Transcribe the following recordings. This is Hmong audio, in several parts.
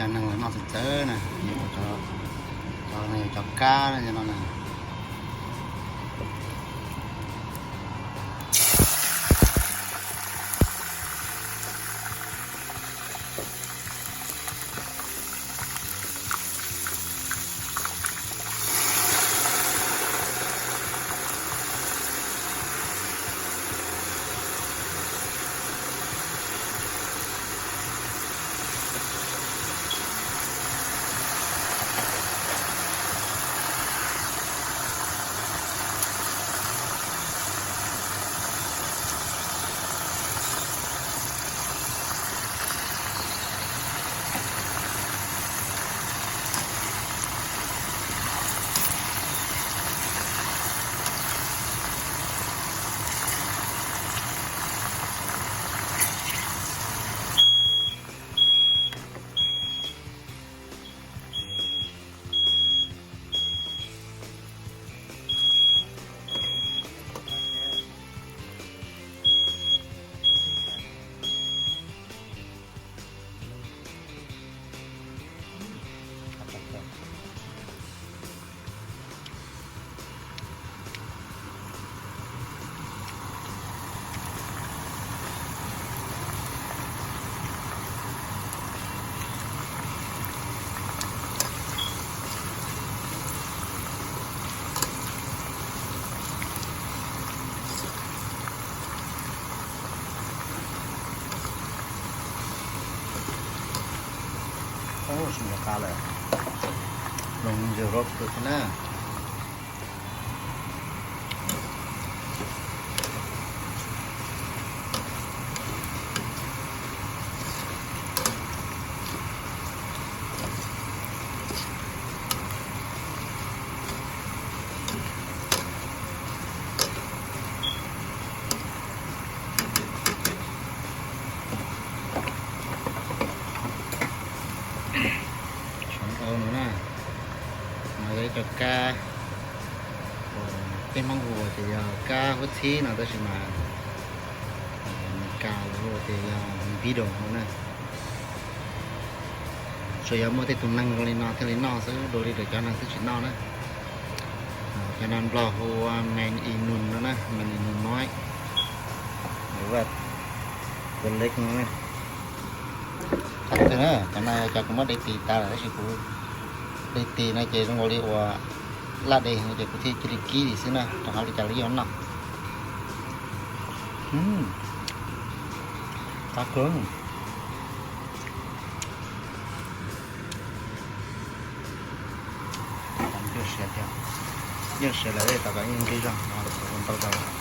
Neeg los noj txawv txawv na, cov no yog cov kab no na. Ub, sib ncaws qab lawm, loo ntsws rau kawg thiab na. Tshauv ntau no na, no yog ib co kab, peb Hmoob hu tias yog kab huab txhib no tab sis mas Meskas lawv hu tias yog beetle no na. Tsuas yog muaj tej tus neeg zoo li no thiaj li noj xwb, dua li lawv cov neeg twb tsis noj na. Cov no Nplog hu ua man i nun no na, man i nun moib, ua tus leg no na. Qab twg na, cov no cov kuv muab de tis tas lawm tab sis kuv de tis no ces zoo nkaus li uas laj de ces kuv thiaj cia li kib li xwb na, rau qhov li cas los yeej yuav noj. Qab kawg. Yeej siav lawm, tom qab yeej nqig zog, ua ntau zaus lawm.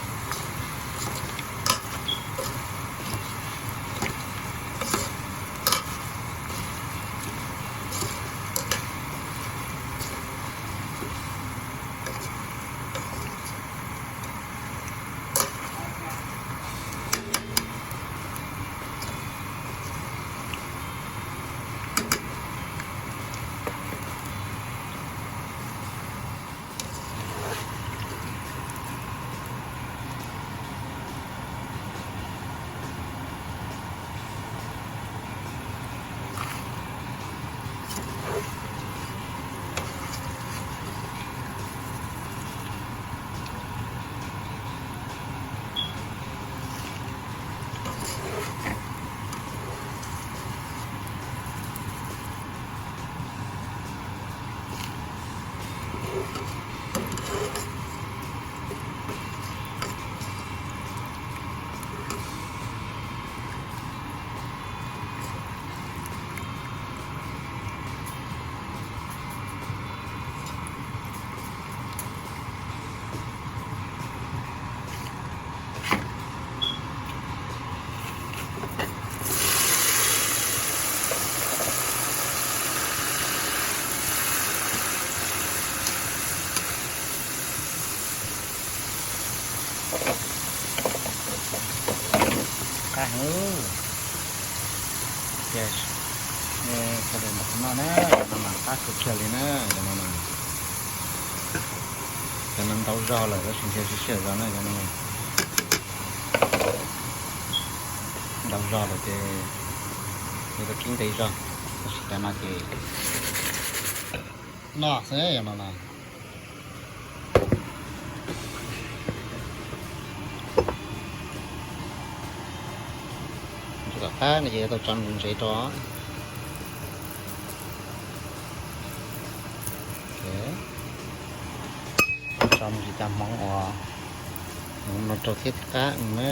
Qab heev. Ces sawv daws noj na, cov no mas qab kawg kiag li na, cov no mas, cov no ntau zog lawm tab sis ntshe sib sij hawm zog na, cov no ntau zog lawm ces yuav tau kib ntev zog. Tsis tas no ces noj xwb no na. Tus tom qab no ces tau tso ntsev rau. Tso ntsis cov hmoov uas no rau thiab qab na.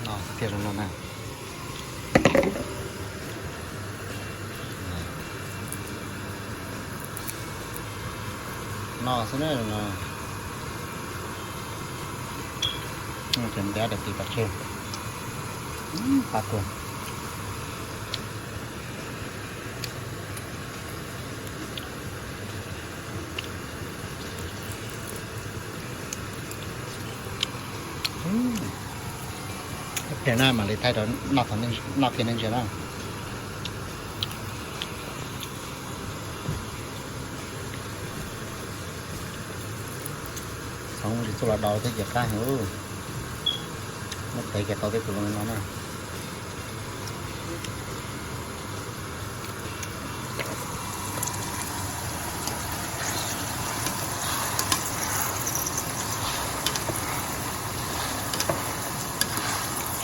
No tiag zoo no na. No xwb na. Ces ntev daim tis pov tseg. Qab kawg. Ib pliag na mam li thaij rau noj kiag nej ntsia na. Txhoov tsis txuj los dau thiab ces qab heev. Muab tev kiag tau tej tus zoo li no na.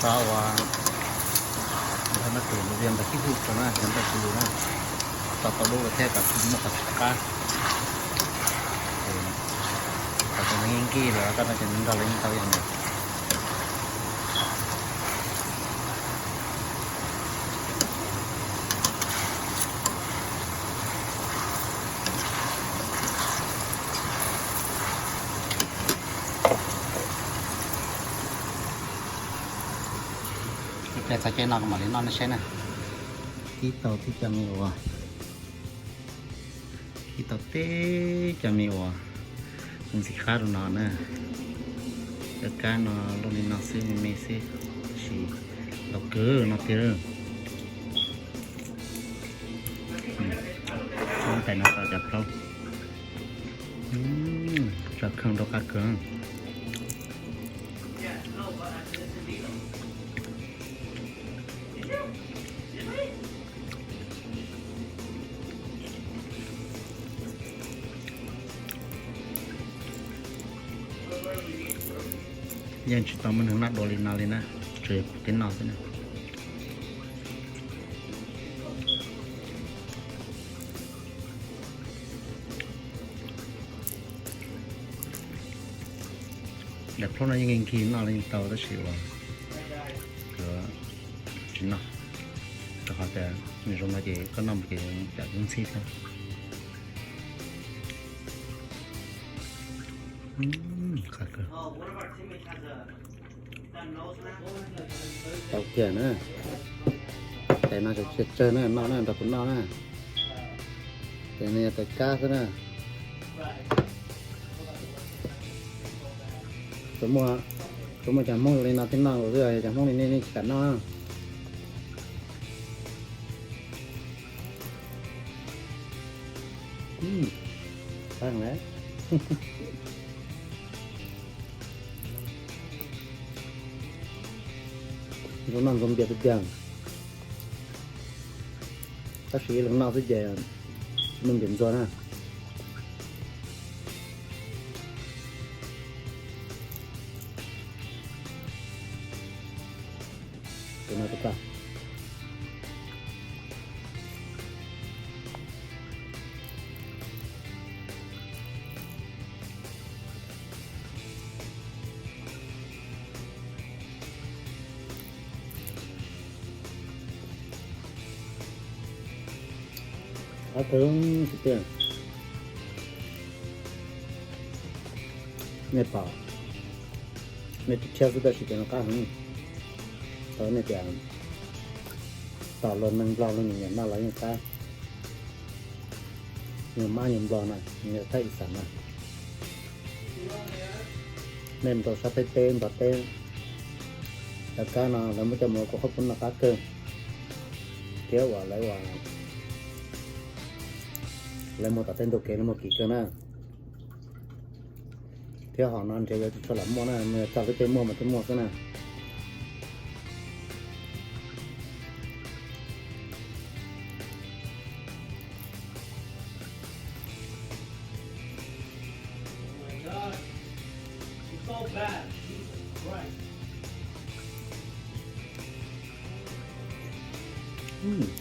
Tso uas npaj tus lus vias ntawm kib hwj rau na, cov npaj tus lus na, tso tau lub thiab kom tsis muaj qhov tsis qab. Kom cov no nkig lawm koj no ces nws nrog lawv yeej tau yog ntawd. Ib pliag txog caij noj kuv mam li noj nej saib na. Kib tau tib co me uas, kib tau tib co me uas ntxim qab rau no na. Cov kab no luaj li no xwb me me xwb, tab sis ntau kawg no tiag. Tais no tau cov plaub, tso khoom rau qab kawg. Yeej tsis tau muaj neeg noj dua li no li na, tsuas yog kuv thiaj noj xwb na. Daim plaub no yeej nkig noj li tau tab sis uas tsis noj, rau qhov tias nws zoo no ces koj noj mus ces cam kub ntxhib thiab. Tau kiag na. Tais no tsawg tsawg na, noj na, nrog kuv noj na. Tais no yog tais kab xwb na. Tsuas muaj cov Hmoob zoo li no thiaj noj xwb, yog cov Hmoob li nej nej tsis kam noj. Qab lawm. Zoo noj ntxuav npias tiag tiag. Tab sis ib leeg noj xwb ces tsis muaj npias ntxuag na. Tus no tus tag. Qab kawg tiag. Nej pom, nej tsis tshiab xwb tab sis cov no qab heev. Tau nej tias tom luag neeg Nplog luag nyiam nyiam noj los yeej qab. Nyuag mab nyuag Nplog na, nyuag thaj ib xav na. Nej mus rau sab teb teb Nplog teb, Kab no lawv muab coj mus ua kuv qhob poob no qab kawg, thiab uas lawv ua, lawv muag tom tej ntug kev no muag kim kawg na. Thiab hom no nrhiav yuav tsis tshua lam muaj na, nws yog txog lub caij muaj mas thiaj muaj xwb na.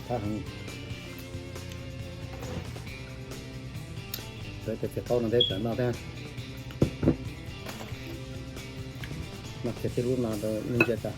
Thab heev. Tsuav cov txiv qaub no thiab tseem noj thiab. Noj kiag tib lub no rau nej ntsia tas.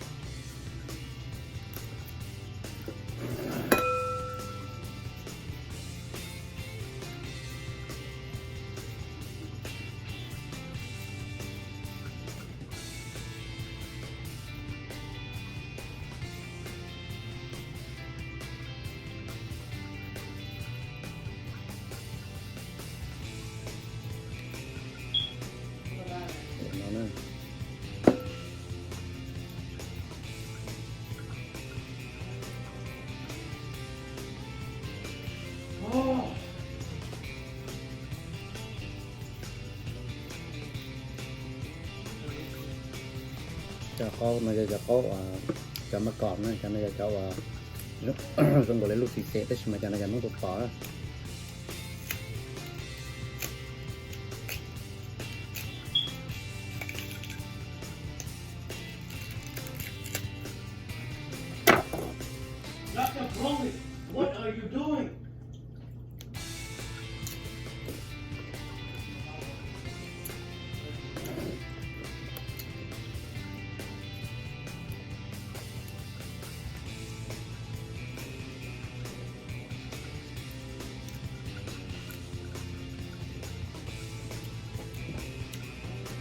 Cov qaub no yog cov qaub, cov maj kom na, cov no yog cov uas zoo nkaus li lub xim xim tab sis mas cov no yog noob tus pom na.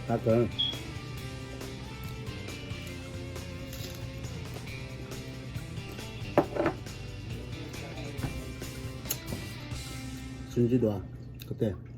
Qab kawg. Sib ntsib dua, ua ke.